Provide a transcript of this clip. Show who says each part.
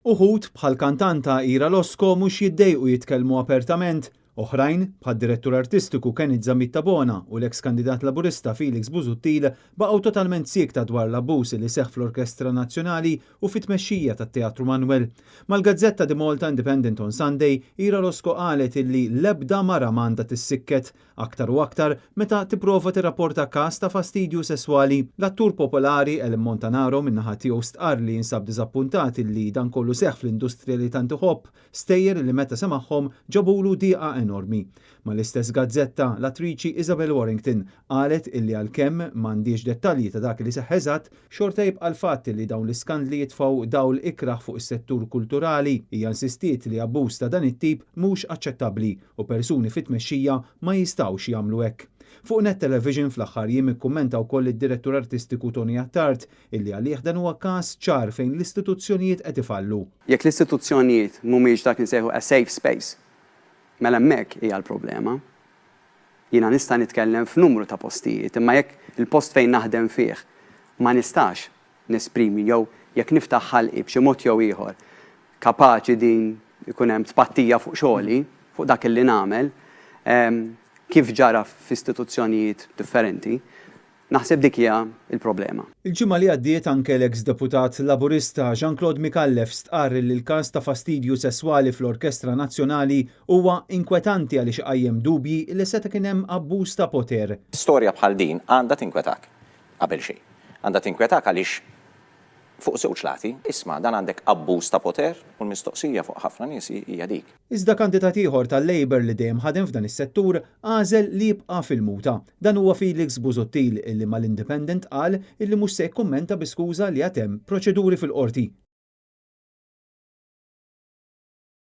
Speaker 1: Uħud bħall-kantanta Ira Losco mhux jiddejqu jitkellmu apertament, oħrajn, bħad-direttur artistiku Kenneth Zammit Tabona u l-eks kandidat Laburista Felix Busuttil baqgħu totalment siekta dwar l-abbuż li seħħ fl-Orkestra Nazzjonali u fit-tmexxija tat-Teatru Manoel. Mal-gazzetta The Malta Independent on Sunday, Ira Losco qalet illi l-ebda mara m'għandha tissikket aktar u aktar meta tipprova tirrapporta każ ta' fastidju sesswali. L-attur popolari Alan Montanaro min-naħa tiegħu stqarr li jinsab diżappuntat illi dan kollu seħħ fl-industrija li tant iħobb, stejjer li meta semagħhom ġabulu dieqa enormi. Mal-istess gazzetta, l-attriċi Isabel Warrington qalet illi għalkemm m'għandhiex dettalji ta' dak li seħħ eżatt, xorta jibqa' l-fatt li dawn l-iskandli jitfgħu dawl ikrah fuq is-settur kulturali. Hija insistiet li abbuż ta' dan it-tip mhux aċċettabbli u persuni fit-tmexxija ma jistgħux jagħmlu hekk. Fuq Net Television fl-aħħar jiem ikkummenta wkoll id-direttur artistiku Tony Attard illi għalih dan huwa każ ċar fejn l-istituzzjonijiet qed ifallu.
Speaker 2: Jekk l-istituzzjonijiet mhumiex dak li nsejħu a safe space, mela hemmhekk hija l-problema. Jiena nista' nitkellem f'numru ta' postijiet, imma jekk il-post fejn naħdem fih ma nistax nesprimi jew jekk niftaħ ħalqi b'xi mod jew ieħor kapaċi din ikun hemm tpattija fuq xogħli, fuq dak li nagħmel, kif ġara f'istituzzjonijiet differenti, naħseb dik hija l-problema.
Speaker 1: Il-ġimgħa li għaddiet anke l-eks deputat Laburista Jean Claude Micallef stqarr li l-każ ta' fastidju sesswali fl-Orkestra Nazzjonali huwa inkwetanti għaliex iqajjem dubji li seta' kien hemm abbuż ta' poter.
Speaker 3: Storja bħal din għandha tinkwetak, qabel xejn. Għandha tinkwetak għaliex fuq żewġ lati, isma' dan għandek abbuż ta' poter u l-mistoqsija fuq ħafna nies hija dik.
Speaker 1: Iżda kandidat ieħor tal-Labour li dejjem ħadem f'dan is-settur għażel li jibqa' fil-muta. Dan huwa Felix Busuttil illi mal-Independent qal illi mhux se jikkummenta bi skuża li għad hemm proċeduri fil-qorti.